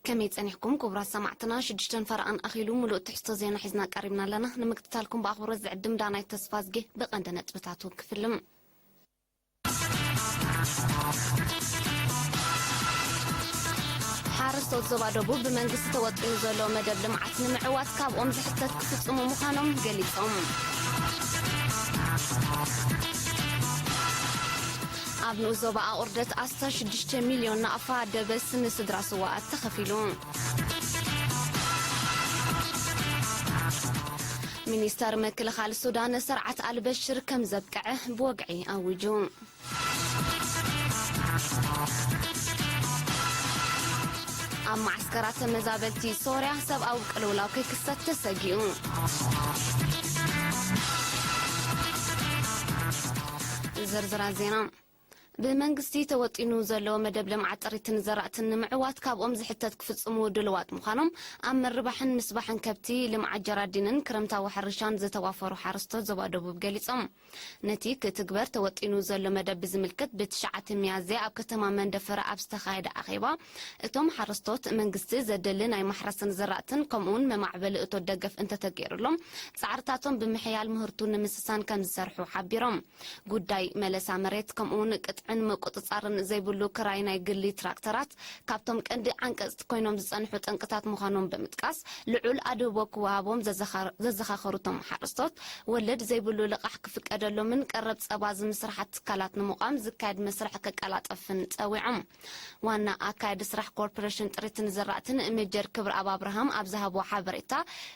ከመይ ጸኒሕኩም ክቡራት ሰማዕትና? ሽዱሽተን ፈረቓን ኣኺሉ ምሉእ ትሕዝቶ ዜና ሒዝና ቀሪብና ኣለና። ንምክትታልኩም ብኣኽብሮት ዝዕድም ዳናይት ተስፋዝጌ። ብቐንዲ ነጥብታቱ ክፍልም። ሓረስቶት ዞባ ደቡብ ብመንግስቲ ተወጢኑ ዘሎ መደብ ልምዓት ንምዕዋት ካብኦም ዝሕተት ክፍጽሙ ምዃኖም ገሊጾም። ኣብ ንኡስ ዞባ ኣቑርደት ኣስታት ሽዱሽተ ሚልዮን ናቕፋ ደበስ ንስድራ ስዋኣት ተኸፊሉ። ሚኒስተር ምክልኻል ሱዳን ስርዓት ኣልበሽር ከም ዘብቅዐ ብወግዒ ኣዊጁ። ኣብ መዓስከራት ተመዛበልቲ ሶርያ ሰብኣዊ ቅልውላው ከይክሰት ተሰጊኡ። ዝርዝራት ዜና። ብመንግስቲ ተወጢኑ ዘሎ መደብ ልምዓት ጥሪትን ዘራእትን ንምዕዋት ካብኦም ዝሕተት ክፍጽሙ ድልዋት ምዃኖም ኣብ ምርባሕን ምስባሕን ከብቲ፣ ልምዓት ጀራዲንን ክረምታዊ ሕርሻን ዝተዋፈሩ ሓረስቶት ዞባ ደቡብ ገሊጾም። ነቲ ክትግበር ተወጢኑ ዘሎ መደብ ብዝምልከት ብትሽዓተ ሚያዝያ ኣብ ከተማ መንደፈራ ኣብ ዝተኻየደ ኣኼባ፣ እቶም ሓረስቶት መንግስቲ ዘድሊ ናይ ማሕረስን ዘራእትን ከምኡውን መማዕበሊ እቶት ደገፍ እንተተገይሩሎም ጻዕርታቶም ብምሕያል ምህርቱ ንምስሳን ከም ዝሰርሑ ሓቢሮም። ጉዳይ መለሳ መሬት ከምኡውን ቅጥዕን ምቁጽጻርን ዘይብሉ ክራይ ናይ ግሊ ትራክተራት ካብቶም ቀንዲ ዓንቀጽቲ ኮይኖም ዝጸንሑ ጠንቅታት ምዃኖም ብምጥቃስ፣ ልዑል ኣድህቦ ክወሃቦም ዘዘኻር-፣ ዘዘኻኸሩ እቶም ሓረስቶት፣ ወለድ ዘይብሉ ልቓሕ ክፍቀደሎምን ቀረብ ጸባ ዝምስርሓ ትካላት ንምቋም ዝካየድ መስርሕ ከቀላጠፍን ጸዊዖም። ዋና ኣካያዲ ስራሕ ኮርፖሬሽን ጥሪትን ዘራእትን ሜጀር ክብረኣብ ኣብርሃም ኣብ ዝሃቦ ሓበሬታ፣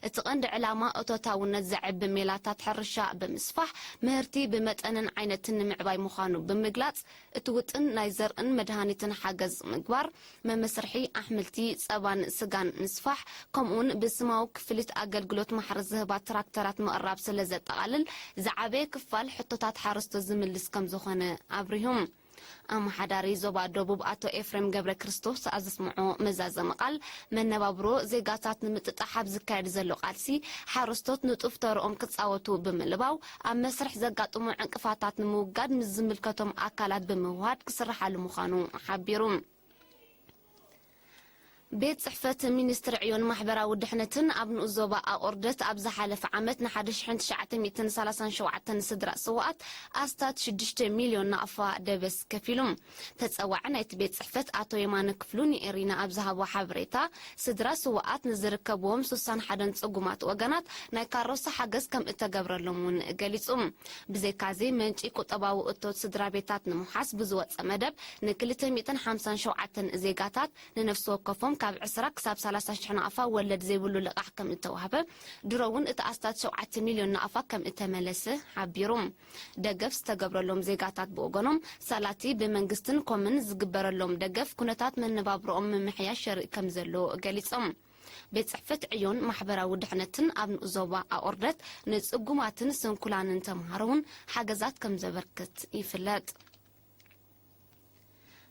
እቲ ቀንዲ ዕላማ እቶታውነት ዘዕቢ ሜላታት ሕርሻ ብምስፋሕ፣ ምህርቲ ብመጠንን ዓይነትን ንምዕባይ ምዃኑ ብምግላጽ፣ እቲ ውጥን ናይ ዘርእን መድሃኒትን ሓገዝ ምግባር፣ መመስርሒ ኣሕምልቲ፣ ጸባን ስጋን ምስፋሕ፣ ከምኡውን ብስማዊ ክፍሊት ኣገልግሎት ማሕረስ ዝህባ ትራክተራት ምቕራብ ስለ ዘጠቓልል፣ ዝዓበየ ክፋል ሕቶታት ሓረስቶት ዝምልስ ከም ዝኾነ ኣብሪሆም። ኣመሓዳሪ ዞባ ደቡብ ኣቶ ኤፍሬም ገብረ ክርስቶስ ኣብ ዘስምዖ መዛዘሚ ቃል፣ መነባብሮ ዜጋታት ንምጥጣሕ ኣብ ዝካየድ ዘሎ ቃልሲ፣ ሓረስቶት ንጡፍ ተርኦም ክጻወቱ ብምልባው፣ ኣብ መስርሕ ዘጋጥሙ ዕንቅፋታት ንምውጋድ ምስ ዝምልከቶም ኣካላት ብምውሃድ ክስርሓሉ ምዃኑ ሓቢሩ። ቤት ጽሕፈት ሚኒስትሪ ዕዮን ማሕበራዊ ድሕነትን ኣብ ንኡስ ዞባ ኣቑርደት ኣብ ዝሓለፈ ዓመት ንሓደ ሽሕን ትሽዓተ ሚእትን ሰላሳን ሸውዓተን ስድራ ስውኣት ኣስታት ሽዱሽተ ሚልዮን ናቕፋ ደበስ ከፊሉ። ተጸዋዒ ናይቲ ቤት ጽሕፈት ኣቶ የማነ ክፍሉ ንኤሪና ኣብ ዝሃቦ ሓበሬታ፣ ስድራ ስውኣት ንዝርከብዎም ሱሳን ሓደን ጽጉማት ወገናት ናይ ካሮሳ ሓገዝ ከም እተገብረሎም እውን ገሊጹ። ብዘይካዚ፣ መንጪ ቁጠባዊ እቶት ስድራ ቤታት ንምውሓስ ብዝወጸ መደብ ንክልተ ሚእትን ሓምሳን ሸውዓተን ዜጋታት ንነፍሲ ወከፎም ካብ ዕስራ ክሳብ ሰላሳ ሽሕ ናቕፋ ወለድ ዘይብሉ ልቓሕ ከም እተዋህበ፣ ድሮ እውን እቲ ኣስታት ሸውዓተ ሚልዮን ናቕፋ ከም እተመለሰ ሓቢሩ። ደገፍ ዝተገብረሎም ዜጋታት ብወገኖም፣ ሳላቲ ብመንግስትን ኮምን ዝግበረሎም ደገፍ ኩነታት መነባብሮኦም ምምሕያሽ የርኢ ከም ዘሎ ገሊጾም። ቤት ጽሕፈት ዕዮን ማሕበራዊ ድሕነትን ኣብ ንኡስ ዞባ ኣቑርደት ንጽጉማትን ስንኩላንን ተምሃሮ እውን ሓገዛት ከም ዘበርክት ይፍለጥ።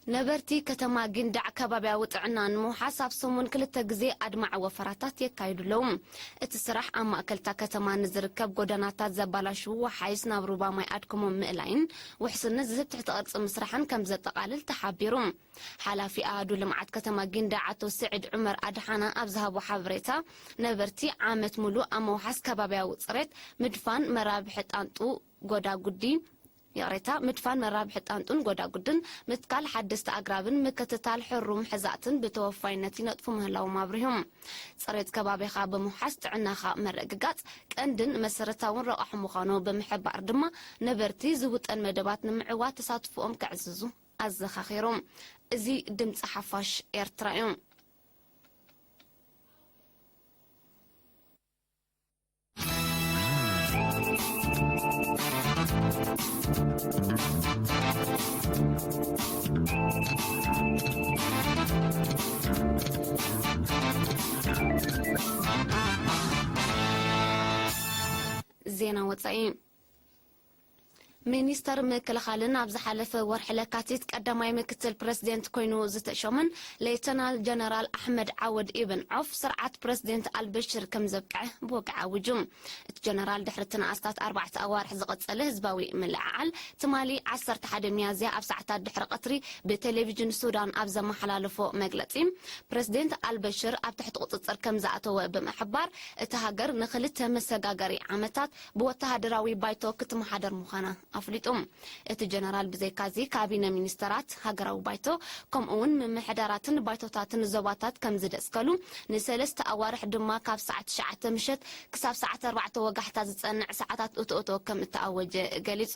ነበርቲ ከተማ ጊንዳዕ ከባብያዊ ጥዕና ንምውሓስ ኣብ ሰሙን ክልተ ግዜ ኣድማዒ ወፈራታት የካይዱ ኣለዉ። እቲ ስራሕ ኣብ ማእከልታ ከተማ ንዝርከብ ጎደናታት ዘባላሽዉ ወሓይስ ናብ ሩባ ማይ ኣድክሞም ምእላይን ውሕስነት ዝህብ ትሕቲ ቅርጺ ምስራሕን ከም ዘጠቓልል ተሓቢሩ። ሓላፊ ኣሃዱ ልምዓት ከተማ ጊንዳዕ ኣቶ ስዒድ ዑመር ኣድሓና ኣብ ዝሃቦ ሓበሬታ፣ ነበርቲ ዓመት ሙሉእ ኣብ መውሓስ ከባብያዊ ጽሬት፣ ምድፋን መራብሒ ጣንጡ ጎዳጉዲ፣ ይቕሬታ፣ ምድፋን መራብሒ ጣንጡን ጎዳጉድን፣ ምትካል ሓደስቲ ኣግራብን ምክትታል ሕሩም ሕዛእትን ብተወፋይነት ይነጥፉ ምህላዎም ኣብሪሆም። ጽሬት ከባቢኻ ብምውሓስ ጥዕናኻ ምርግጋጽ ቀንድን መሰረታውን ረቋሒ ምዃኑ ብምሕባር ድማ፣ ነበርቲ ዝውጠን መደባት ንምዕዋት ተሳትፎኦም ከዕዝዙ ኣዘኻኺሩ። እዚ ድምጺ ሓፋሽ ኤርትራ እዩ። ዜና ወጻኢ። ሚኒስተር ምክልኻልን ኣብ ዝሓለፈ ወርሒ ለካቲት ቀዳማይ ምክትል ፕረዚደንት ኮይኑ ዝተሾመን ሌተናል ጀነራል ኣሕመድ ዓወድ ኢብን ዖፍ፣ ስርዓት ፕረዚደንት ኣልበሽር ከም ዘብቅዐ ብወግዒ ኣዊጁ። እቲ ጀነራል ድሕሪ እቲ ንኣስታት ኣርባዕተ ኣዋርሕ ዝቐጸለ ህዝባዊ ምልዕዓል፣ ትማሊ ዓሰርተ ሓደ ሚያዝያ ኣብ ሰዓታት ድሕሪ ቀትሪ ብቴሌቪዥን ሱዳን ኣብ ዘመሓላለፎ መግለጺ፣ ፕረዚደንት ኣልበሽር ኣብ ትሕቲ ቁጽጽር ከም ዝኣተወ ብምሕባር፣ እታ ሃገር ንኽልተ መሰጋገሪ ዓመታት ብወተሃደራዊ ባይቶ ክትመሓደር ምዃና ኣፍሊጡ። እቲ ጀነራል ብዘይካዚ፣ ካቢነ ሚኒስተራት፣ ሃገራዊ ባይቶ፣ ከምኡ'ውን ምምሕዳራትን ባይቶታትን ዞባታት ከም ዝደስከሉ፣ ንሰለስተ ኣዋርሕ ድማ ካብ ሰዓት ትሽዓተ ምሸት ክሳብ ሰዓት ኣርባዕተ ወጋሕታ ዝጸንዕ ሰዓታት እቶእቶ ከም እተኣወጀ ገሊጹ።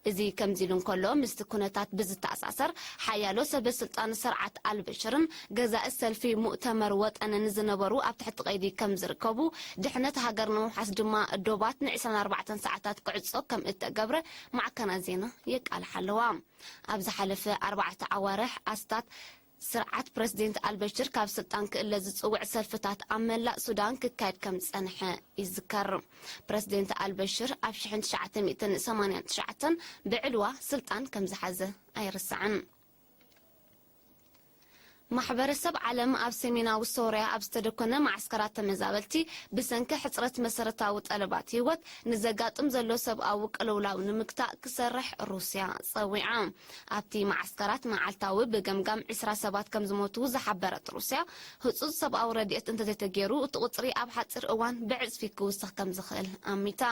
እዚ ከምዚ ኢሉ እንከሎ፣ ምስቲ ኩነታት ብዝተኣሳሰር፣ ሓያሎ ሰበ ስልጣን ስርዓት ኣልበሽርን ገዛኢ ሰልፊ ሙእተመር ወጠንን ዝነበሩ ኣብ ትሕቲ ቀይዲ ከም ዝርከቡ፣ ድሕነት ሃገር ንምውሓስ ድማ ዶባት ን ዕስራን ኣርባዕተን ሰዓታት ክዕጾ ከም እተገብረ ማዕከናት ዜና የቃልሓ ኣለዋ። ኣብ ዝሓለፈ ኣርባዕተ ኣዋርሕ ኣስታት ስርዓት ፕረዚደንት ኣልበሽር ካብ ስልጣን ክእለ ዝጽውዕ ሰልፍታት ኣብ መላእ ሱዳን ክካየድ ከም ዝጸንሐ ይዝከር። ፕረዚደንት ኣልበሽር ኣብ ሽሕን ትሽዓተ ሚእትን ሰማንያን ትሽዓተን ብዕልዋ ስልጣን ከም ዝሓዘ ኣይርሳዕን። ማሕበረሰብ ዓለም ኣብ ሰሜናዊ ሶርያ ኣብ ዝተደኮነ መዓስከራት ተመዛበልቲ ብሰንኪ ሕጽረት መሰረታዊ ጠለባት ህይወት ንዘጋጥም ዘሎ ሰብኣዊ ቅልውላው ንምግታእ ክሰርሕ ሩስያ ጸዊዓ። ኣብቲ መዓስከራት መዓልታዊ ብገምጋም ዕስራ ሰባት ከም ዝሞቱ ዝሓበረት ሩስያ፣ ህጹጽ ሰብኣዊ ረድኤት እንተዘይተገይሩ እቲ ቁጽሪ ኣብ ሓጺር እዋን ብዕጽፊ ክውስኽ ከም ዝኽእል ኣሚታ።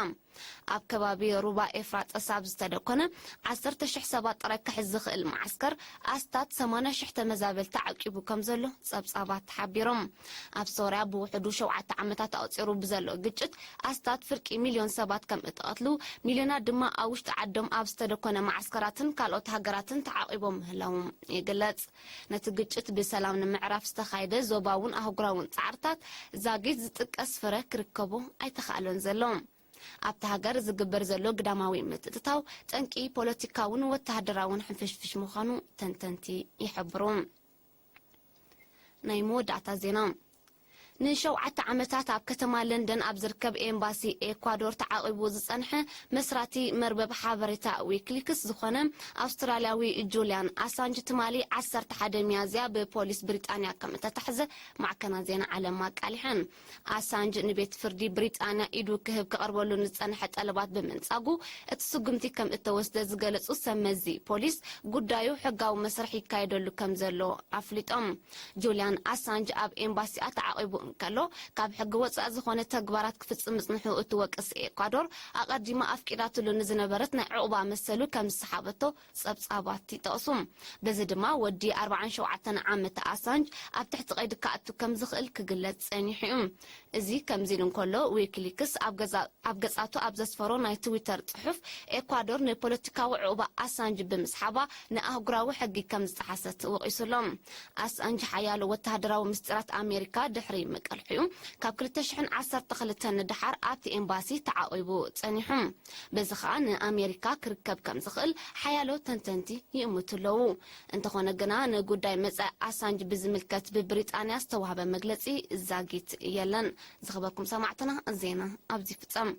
ኣብ ከባቢ ሩባ ኤፍራጠስ ኣብ ዝተደኮነ ዓሰርተ ሽሕ ሰባት ጥራይ ክሕዝ ዝኽእል መዓስከር ኣስታት ሰማንያ ሽሕ ተመዛበልቲ ዓቂቡ ከም ዘሎ ጸብጻባት ሓቢሮም። ኣብ ሶርያ ብውሕዱ ሸውዓተ ዓመታት ኣቑጺሩ ብዘሎ ግጭት ኣስታት ፍርቂ ሚልዮን ሰባት ከም እተቐትሉ፣ ሚልዮናት ድማ ኣብ ውሽጢ ዓዶም ኣብ ዝተደኮነ መዓስከራትን ካልኦት ሃገራትን ተዓቂቦም ምህላዎም ይግለጽ። ነቲ ግጭት ብሰላም ንምዕራፍ ዝተኻየደ ዞባውን ኣህጉራውን ጻዕርታት ዛጊት ዝጥቀስ ፍረ ክርከቦ ኣይተኻእሎን ዘሎ። ኣብታ ሃገር ዝግበር ዘሎ ግዳማዊ ምትእትታው ጠንቂ ፖለቲካውን ወተሃደራውን ሕንፍሽፍሽ ምዃኑ ተንተንቲ ይሕብሩ። ናይ መወዳእታ ዜና። ንሸውዓተ ዓመታት ኣብ ከተማ ለንደን ኣብ ዝርከብ ኤምባሲ ኤኳዶር ተዓቒቡ ዝጸንሐ መስራቲ መርበብ ሓበሬታ ዊኪሊክስ ዝኾነ ኣውስትራልያዊ ጁልያን ኣሳንጅ ትማሊ ዓሰርተ ሓደ ሚያዝያ ብፖሊስ ብሪጣንያ ከም እተታሕዘ ማዕከናት ዜና ዓለም ኣቃሊሐን። ኣሳንጅ ንቤት ፍርዲ ብሪጣንያ ኢዱ ክህብ ክቐርበሉ ንዝጸንሐ ጠለባት ብምንጻጉ እቲ ስጉምቲ ከም እተወስደ ዝገለጹ ሰብ መዚ ፖሊስ፣ ጉዳዩ ሕጋዊ መስርሕ ይካየደሉ ከም ዘሎ ኣፍሊጦም። ጁልያን ኣሳንጅ ኣብ ኤምባሲኣ ተዓቒቡ እንከሎ፣ ካብ ሕጊ ወጻኢ ዝኾነ ተግባራት ክፍጽም ምጽንሑ እትወቅስ ኤኳዶር፣ ኣቐዲማ ኣፍቂዳትሉ ንዝነበረት ናይ ዕቑባ መሰሉ ከም ዝሰሓበቶ ጸብጻባት ይጠቕሱ። በዚ ድማ ወዲ ኣርባዓን ሸውዓተን ዓመት ኣሳንጅ ኣብ ትሕቲ ቀይዲ ክኣቱ ከም ዝኽእል ክግለጽ ጸኒሑ እዩ። እዚ ከምዚ ኢሉ እንከሎ፣ ዊኪሊክስ ኣብ ገዛ-፣ ኣብ ገጻቱ ኣብ ዘስፈሮ ናይ ትዊተር ጽሑፍ፣ ኤኳዶር ንፖለቲካዊ ዕቑባ ኣሳንጅ ብምስሓባ ንኣህጉራዊ ሕጊ ከም ዝጠሓሰት ወቒሱ ኣሎ። ኣሳንጅ ሓያሎ ወተሃደራዊ ምስጢራት ኣሜሪካ ድሕሪ ምቅልሒኡ፣ ካብ ክልተ ሽሕን ዓሰርተ ክልተን ንደሓር ኣብቲ ኤምባሲ ተዓቒቡ ጸኒሑ። በዚ ኸኣ ንኣሜሪካ ክርከብ ከም ዝኽእል ሓያሎ ተንተንቲ ይእምቱ ኣለዉ። እንተኾነ ግና፣ ንጉዳይ መጻኢ ኣሳንጅ ብዝምልከት ብብሪጣንያ ዝተዋህበ መግለጺ ዛጊት የለን። ዝኸበርኩም ሰማዕትና፣ ዜና ኣብዚ ይፍጸም።